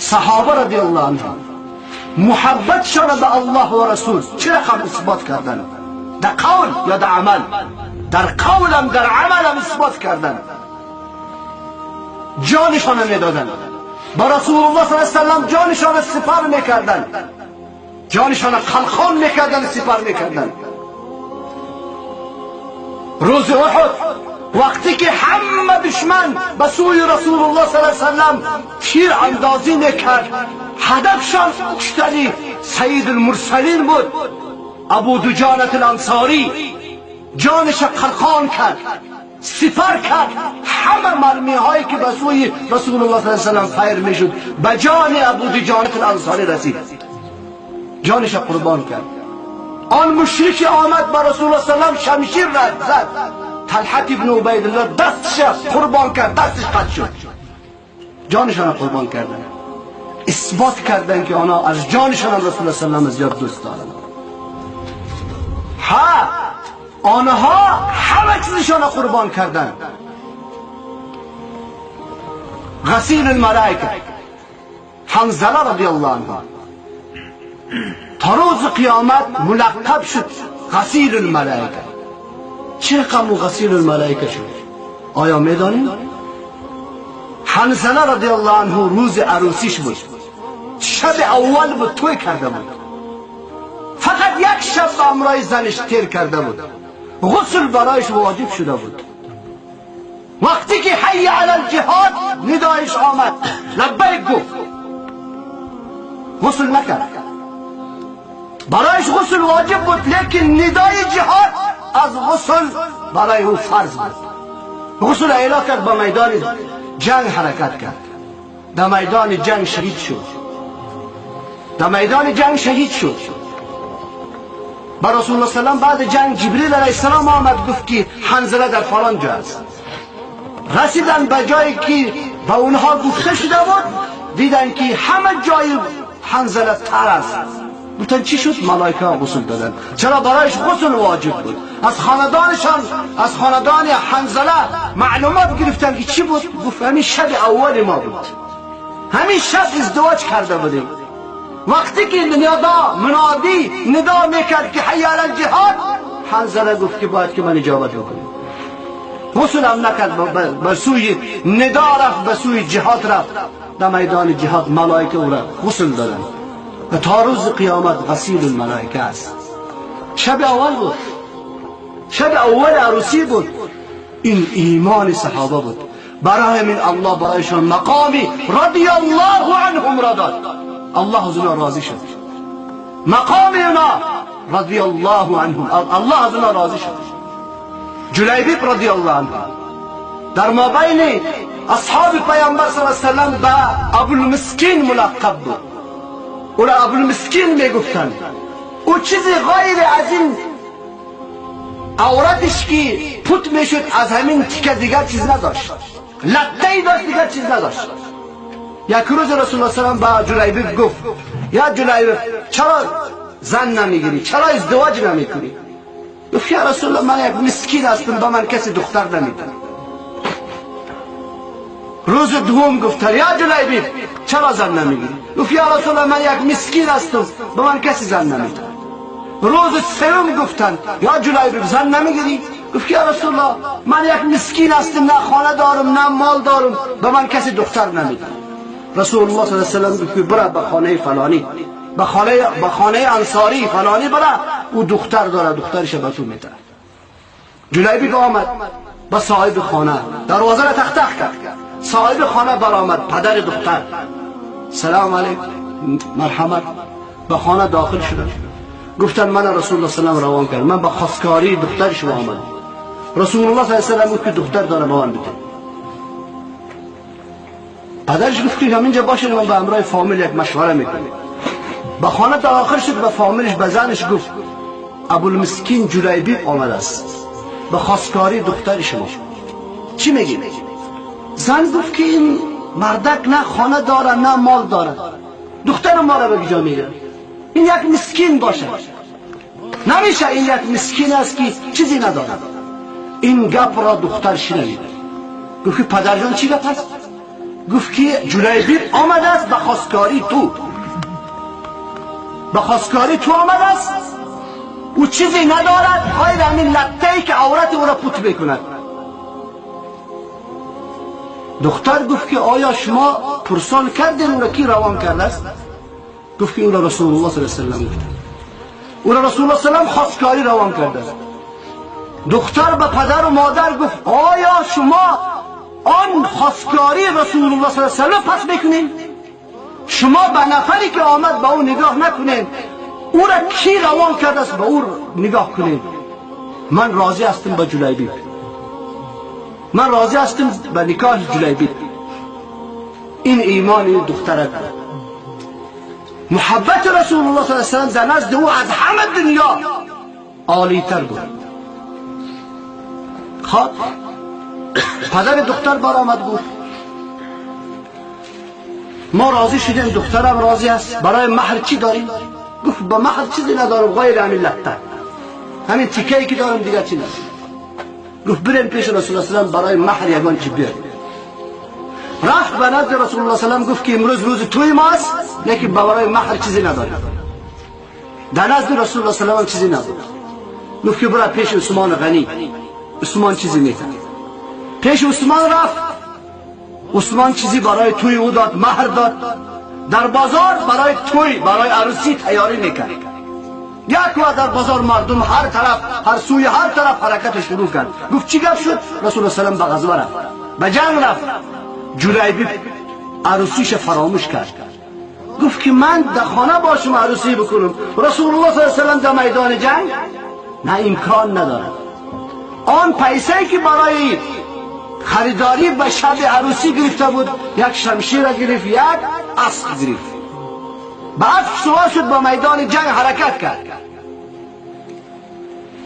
صحابه رضی الله عنهم محبتشان به الله و رسول چه رقم اثبات کردن؟ در قول یا در عمل؟ در قولم در عملم اثبات کردن. جانشان میدادن با رسول الله صلی الله علیه و سلم، جانشان سپر میکردن، جانشان قلخان میکردن، سپر میکردن. روز احد وقتی که همه دشمن به سوی رسول الله صلی الله علیه و سلم تیر اندازی میکرد، هدفشان کشتنی سید المرسلین بود. ابو دجانة الانصاری جانش قلخان کرد، سپر کرد. همه مرمی هایی که به سوی رسول الله صلی الله علیه و سلم فیر میشد به جان ابو دجانة الانصاری رسید، جانش قربان کرد. آن مشرک آمد به رسول الله صلی الله علیه و سلم شمشیر زد، طلحه ابن عبیدالله دستش قربان کرد، دستش قطع شد. جانشان قربان کردن، اثبات کردن که آنها از جانشان هم رسول الله صلی الله علیه و سلم زیاد دوست دارند. ها، آنها همه چیزشان قربان کردن. غسیل الملائکه حنظله رضی الله عنه تا روز قیامت ملقب شد غسیل الملائکه. چه رقم غسیل الملائکه شد؟ آیا میدانید؟ حنظله رضی الله عنه روز عروسیش بود، شب اول بود، توی کرده بود، فقط یک شب به امرای زنش تیر کرده بود، غسل برایش واجب شده بود. وقتی که حی علی الجهاد ندایش آمد، لبیک گفت، غسل نکرد. برایش غسل واجب بود، لیکن ندای جهاد از غسل برای او فرض بود. غسل اعلا کرد، به میدان جنگ حرکت کرد، در میدان جنگ شهید شد، در میدان جنگ شهید شد. با رسول الله صلی الله علیه و سلم بعد جنگ جبریل علیه السلام آمد، گفت که حنظله در فلان جا است. رسیدن به جایی که به اونها گفته شده بود، دیدن که همه جای حنظله تر است. گفتن چی شد؟ ملائکه غسل دادن. چرا؟ برایش غسل واجب بود. از خاندانشان، از خاندان حنظله معلومات گرفتن که چی بود؟ گفت همین شب اول ما بود، همین شب ازدواج کرده بودیم. وقتی که ندا منادی ندا میکرد که حی علی الجهاد، حنظله گفت که باید که من اجابت بکنم. غسل هم نکرد، به سوی ندا رفت، به سوی جهاد رفت. در میدان جهاد ملائکه او را غسل دادن و تا روز قیامت غسیل الملائکه است. شب اول بود، شب اول عروسی بود. این ایمان صحابه بود. برای همین الله برایشان مقامی رضی الله عنهم را داد. الله از اونا راضی شد. مقام اونا رضی الله عنهم، الله از اونا راضی شد. جلیبیب رضی الله عنه در مابین اصحاب پیامبر صلی الله علیه و سلم به ابوالمسکین ملقب بود. او را ابوالمسکین میگفتند. او چیزی غیر از این عورتش که پوت میشد از همین تیکه دیگر چیز نداشت، لطه‌ای داشت دیگر چیز نداشت. یک روز رسول الله صلی الله علیه و سلم به جلیبیب گفت یا جلیبیب چرا زن نمیگیری، چرا ازدواج نمیکنی؟ گفت یا رسول الله من یک مسکین هستم، به من کسی دختر نمیده. روز دوم گفت یا جلیبیب چرا زن نمیگیری؟ گفت یا رسول الله من یک مسکین هستم، به من کسی زن نمیده. روز سوم گفتن یا جلیبیب زن نمیگیری؟ گفت یا رسول الله من یک مسکین هستم، نه خانه دارم نه مال دارم، به من کسی دختر نمیده. رسول الله صلی الله علیه و سلم گفت برو به خانه فلانی، به خانه انصاری فلانی برو، او دختر داره، دخترش به تو میده. جلیبیب آمد به صاحب خانه، دروازه را تخ تخ کرد. صاحب خانه برآمد، پدر دختر، سلام علیکم مرحمت. به خانه داخل شدن، گفتن من رسول الله صلی الله علیه و سلم روان کرد، من به خواستگاری دختر شما آمدم. رسول الله صلی الله علیه و سلم گفت که دختر داره به من بده. پدرش گفت که همینجا باشه، من به همراه فامیل یک مشوره میکنم. به خانه داخل شد، به فامیلش، به زنش گفت ابوالمسکین جلیبیب آمده است به خواستگاری دختر شما، چی میگی؟ زن گفت که این مردک نه خانه داره نه مال داره، دختر ما را به کجا میره؟ این یک مسکین باشه نمیشه، این یک مسکین است که چیزی نداره. این گپ را دختر شنید، گفت که پدر جان چی گپ است؟ گفت که جلیبیب آمده است به خواستگاری تو، به خواستگاری تو آمده است، او چیزی ندارد غیر همین لطه‌ای که عورت او را پوت میکند. دختر گفت که آیا شما پرسان کردین او را کی روان کرده است؟ گفت که او را رسول الله صلی الله علیه و سلم گفت، او را رسول الله صلی الله علیه و سلم خواستگاری روان کرده است. دختر به پدر و مادر گفت آیا شما آن خواستگاری رسول الله صلی الله علیه و سلم پس میکنین؟ شما به نفری که آمد به او نگاه نکنین، او را کی روان کرده است به او نگاه کنین. من راضی هستم به جلیبیب، من راضی هستم به نکاح جلیبیب. این ایمان این دختر، محبت رسول الله صلی الله علیه و سلم در نزد او از همه دنیا عالی تر بود. خب پدر دختر برآمد گفت ما راضی شدیم، دخترم راضی است، برای مهر چی داریم؟ گفت با مهر چیزی ندارم غیر همین لطه، همین تیکه‌ای که دارم دیگه چی ندارم. گفت بریم پیش رسول الله صلی الله علیه و سلم برای مهر یگان چی بیاریم. رفت به نزد رسول الله صلی الله علیه و سلم گفت که امروز روز توی ماست، لیکن برای مهر چیزی نداریم. در نزد رسول الله صلی الله علیه و سلم چیزی ندارم. گفت که برای پیش عثمان غنی، عثمان چیزی میده. پیش عثمان رفت، عثمان چیزی برای توی او داد، مهر داد. در بازار برای توی، برای عروسی تیاری میکرد. یک وقت در بازار مردم هر طرف، هر سوی هر طرف حرکت شروع کرد. گفت چی گپ شد؟ رسول الله صلی الله علیه و سلم به غزوه رفت، به جنگ رفت. جلیبیب عروسیش فراموش کرد. گفت که من در خانه باشم عروسی بکنم، رسول الله صلی الله علیه و سلم در میدان جنگ نه، امکان ندارد. آن پیسه که برای خریداری به شب عروسی گرفته بود، یک شمشیر گرفت، یک اسب گرفت، به اسب سوار شد، به میدان جنگ حرکت کرد.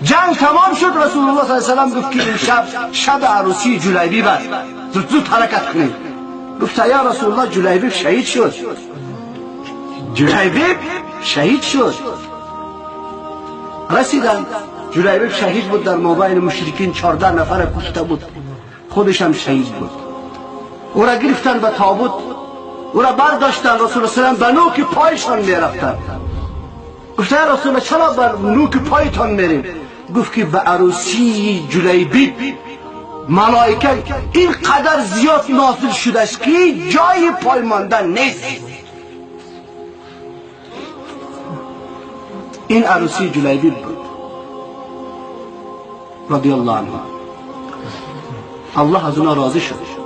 جنگ تمام شد، رسول الله صلی الله علیه و سلم گفت که این شب شب عروسی جلیبیب است، زود زود حرکت کنید. گفت یا رسول الله جلیبیب شهید شد، جلیبیب شهید شد. رسیدن، جلیبیب شهید بود، در مابین مشرکین 14 نفر کشته بود، خودش هم شهید بود. او را گرفتن به تابوت، او را برداشتن، رسول الله صلی الله علیه و سلم به نوک پایشان میرفتن. گفت یا رسول الله چرا بر نوک پایتان میریم؟ گفت که به عروسی جلیبیب ملائکه اینقدر زیاد نازل شده است که جای پای ماندن نیست. این عروسی جلیبیب بود رضی الله عنه. الله از اونا راضی شد.